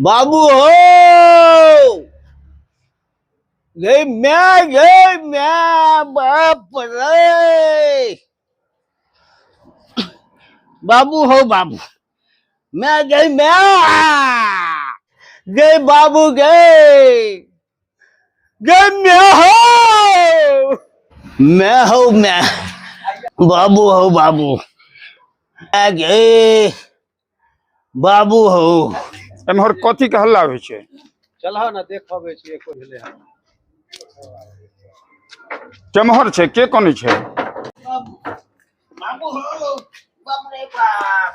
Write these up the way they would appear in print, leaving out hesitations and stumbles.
बाबू हो गे मैं, गे मैं, बाप रे बाबू हो बाबू, मैं गई, मैं गई बाबू, गई गई मैं हो, मैं हो, मैं बाबू हो बाबू, मैं गई बाबू हो। एम्हर कथी के हल्ला होइ छै? चलह ने देखबै छी एको भेलै हन। केम्हर छै, के कोने छै? बाबू हो, बाप रे बाप,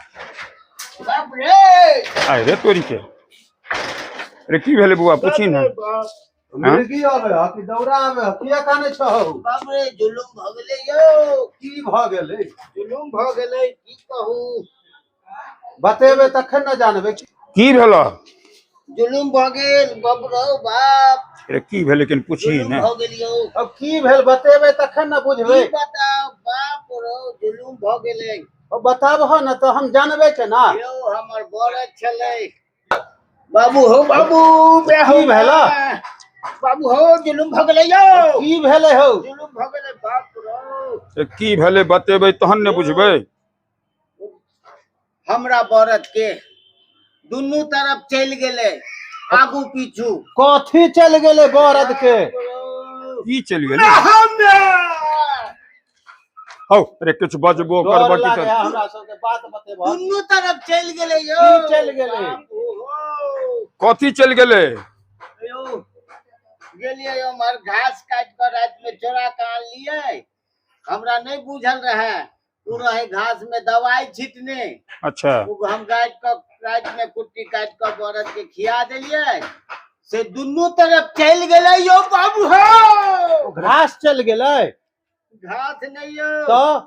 बाप रे। आइ रे तोरी के, अरे की भेलै बौआ, पूछी ने। मिर्गी आबै ह कि दौरा आबै ह? किया कानै छहो? बाप रे, जुलुम भऽ गेलै यौ। की भऽ गेलै? जुलुम भऽ गेलै, की कहू। बतेबै तखन ने जानबै। की भेल? जुलुम भऽ गेल बाप रौ बाप। अरे की भेलै, कनि पूछी जुलुम ने। भऽ गेल यौ। अब की भेल बतेबै तखन ने बुझबै। की बताउ बाप रौ, जुलुम भऽ गेलै। अब बताबह ने तऽ हम जानबै केना। यौ हमर बरद छलै बाबू हो बाबू। की भेल? बाबू हो, जुलुम भऽ गेलै यौ। की भेलै हौ? जुलुम भऽ गेलै बाप रौ। की भेलै बतेबै तहन ने बुझबै। हमरा बरद के दुनू तरफ चलि गेलै, आगू पीछू। कथी चलि गेलै बरद के? की चलि गेलै हौ? अरे किछु बजबो डर करबऽ की लागे तऽ हमरा सबके, बात बतेबह। दुनू तरफ चलि गेलै यौ। की चलि गेलै? बाबू हो। कथी चलि गेलै? यौ गेलियै उम्हर घास काटि कऽ रातिमे चोरा कऽ आनलियै, हमरा नहि बुझल रहै, ओ रहे घास में दवाई छिटने। अच्छा। ओ हम काटि कऽ रातिमे कुट्टी काटि कऽ बरद के खिया देलियै, से दुनू तरफ चलि गेलै यौ बाबू हो। घास चलि गेलै? घास नहि यौ। तऽ?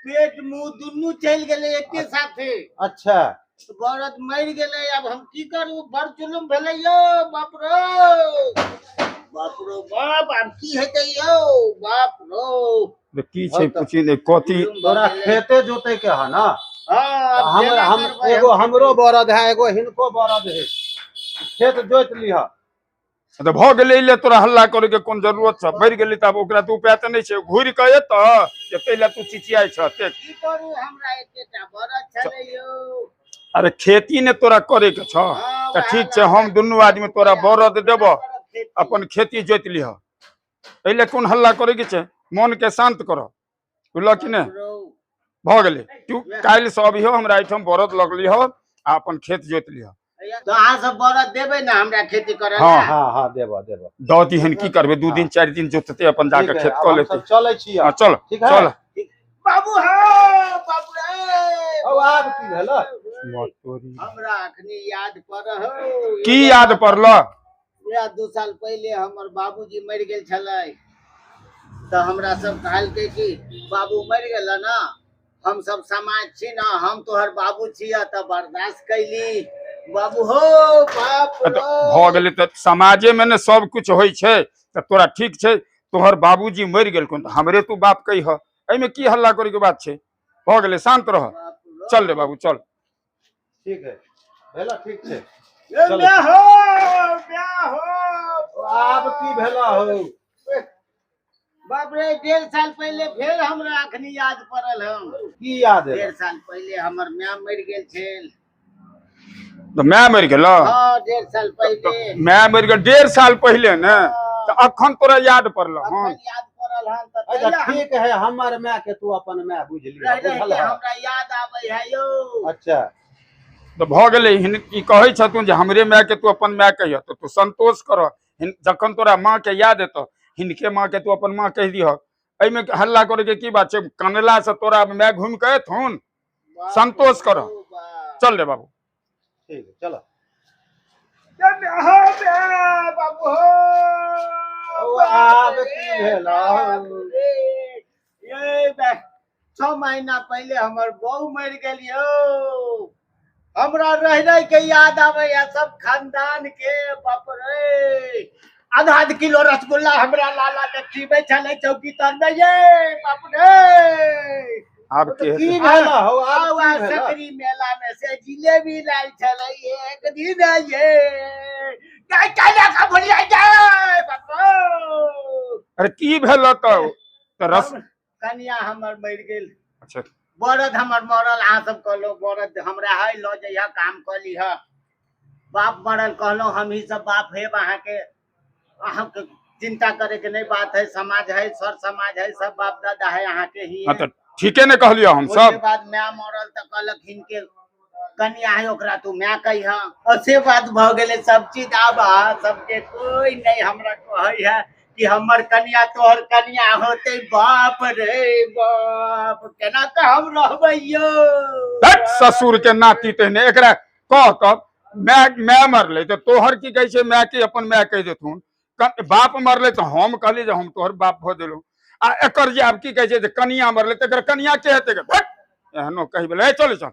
पेट मुंह दुनू चलि गेलै एके साथे। अच्छा। बरद मरि गेलै, आब हम की करू? बड़ जुलुम भेलै यौ, बाप रो बाप रो बाप, आब की हेतै यौ बाप रो। अरे की छै पूछी ने, कथी? जुलुम भऽ तोरा गेलै। खेते जोते के ह ना? हँ, आब हम जेना हम करबै एगो हम। हमरो बरद है, एगो हिनको बरद है, खेत जोति लिह। तऽ भऽ गेलै, ले तोरा हल्ला करे के कोन जरूरत छ? मरि गेलै तऽ आब ओकरा तऽ उपाय तऽ नहि छै, घुरि कऽ एतऽ जे ताहि लए तू चिचियाइ छ एतेक? की करू, हमरा एकेटा बरद छलै यौ। अरे खेती ने तोरा करे के छ? हँ, तऽ वएह ठीक छै, लए हम दुनू आदमी तोरा बरद देबह, करब खेती। अपन खेती जोति लिह। एहि लए कोन हल्ला करे के छै? मन के शान्त कर, बुझलह कि नहि? बाप रौ। भऽ गेलै, तू काल्हि से अबिहो हमरा एहिठाम, बरद लग लिह आ अपन खेत जोति लिह। तऽ अहाँ सब बरद देबै ने हमरा खेती करऽ हँ। लए? हँ हँ, देबह देबह। दऽ दिहन, की करबै? 2 दिन 4 दिन जोतते अपन जाके ठीक है, खेत आब कऽ हम लेतै। सब चलै छी। हँ, चल। ठीक है। चल। बाबू हो, बाप रे। हौ, आब की भेल? हमरा अखनी याद पड़ हो। की याद पड़ल? वएह 2 साल पहिले हमर बाबूजी मरि गेल छलै, तऽ हमरा सब कहलकै कि बाबू मरि गेल ना, हम सब समाज छी ना, हम तोहर बाबू छियै, तऽ बर्दाश्त कैली बाबू हो बाप तऽ रौ। भऽ गेलै, तऽ समाजे मे ने सब कुछ होइ छै। तऽ तोरा ठीक छै, तोहर बाबूजी मरि गेलखुन तऽ हमरे तू बाप कहिह, एहिमे की हल्ला करे के बात छै? भऽ गेलै, शान्त रह। बाप रौ। चल रे बाबू, चल। ठीक है, भेल, ठीक छै। ए, चल। ब्याह हो, ब्याह हो। आब की भेल हौ? बाप रे, 1.5 साल पहिले फेर हमरा अखनी याद पड़ल हम। की याद है? 1.5 साल पहिले हमर माय मरि गेल छल। तऽ माय मरि गेल? हँ, 1.5 साल पहिले। माय मरि गेल 1.5 साल पहिले ने, तऽ अखन तोरा याद पड़ल हन? अखन याद पड़ल हन तऽ अच्छा। तहिया हम ठीक है, हमर माय के तू अपन माय बुझली? रहि रहि बुझल के है? हमरा याद आबै है यौ। अच्छा। तऽ भऽ गेलै, हिन ई कहै छथुन जे हमरे माय के तू अपन माय कहिह, तऽ तू संतोष कर। जखन तोरा माँ के याद एतऽ, हिनके माँ के तू अपन माँ कहि दिह। एहिमे हल्ला करे के की बात छै? कनला से तोरा माय घुमि कऽ एथुन? बाप संतोष कर। रौ बाप। चल रे बाबू। ठीक है, चलो। ए, ब्याह हो, ब्याह, बाबू हो। ओ, बाप आब रे, की भेल? बाप रे। ये बे, 6 महीना पहिले हमर बहू मरि गेल यौ। हमरा रहि रहि के याद आबै है सब खानदान के। बाप रे, आधा आध किलो रसगुल्ला हमरा लाला के खीबै छलै चौकी तर में। ये बाप रे। आब के की हेतै? भेल हौ, आब आ की भेल? सकरी मेला में से जिलेबी लायल छलै एक दिन ये गाय काला का भुलिया जाय बापो। अरे की भेल तऽ तऽ रस कनिया हमर मरि गेल। अच्छा। बरद हमर मरल, अहाँ सब कहलहुँ बरद हमरा है लऽ जइह काम कऽ लिह। बाप मरल, कहलहुँ हमही सब बाप हेब अहाँके, अहाँके चिंता करे के नहीं बात है, समाज है, सर समाज है, सब बाप दादा है अहाँके ही। हाँ तऽ ठीके ने कहलियौ हम ओहिके सब। बाद माय मरल तऽ कहलक हिनके कनिया है ओकरा तू माय कहिह। और से बात भऽ गेलै सब चीज। आब अहाँ सबके कोई नहीं हमरा कहै है कि हमर कनिया तोहर कनिया होते। बाप रे बाप, केना कऽ हम रहबै यौ? धत्, ससुर के नाती तेहने। एकरा कह कऽ माय माय मरलै तऽ तोहर की कहै छै माय के अपन माय कहि देथुन। बाप मरलै तऽ हम कहली जे हम तोहर बाप भऽ गेलहुँ। आ एकर जे आब की कहै छै जे कनिया मरलै तऽ एकर कनिया के हेतै? धत्, एहनो कहि भेलै। चल चल।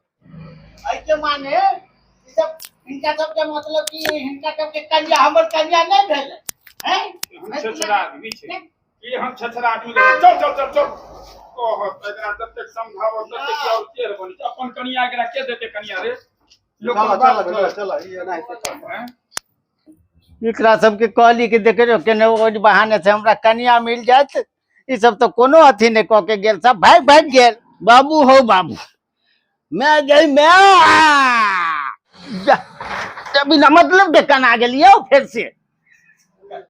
एहिके माने ई सब हिनका सबके मतलब कि हिनका सबके कनिया हमर कनिया नहीं भेलै हैं? हम छेछरा आदमी छै की? हम छेछरा आदमी छै? चल चल चल चल। ओहो, एकरा जतेक समझाबो ततेक और टेढ़ बनै छै। अपन कनिया एकरा के देतै कनिया रे? लोक चल बाप चल भेलै। चल चल, ई एनाहिते चल। हैं? एकरा सबके कहली कि देखे रहो केने ओहि बहाने से हमरा कनिया मिल जायत। ई सब तो कोनो अथी नहीं कऽ के गेल, सब भागि भागि गेल। बाबू हो बाबू, मैं गई मैं जा, बिना मतलब के कना गेलियै फिर से।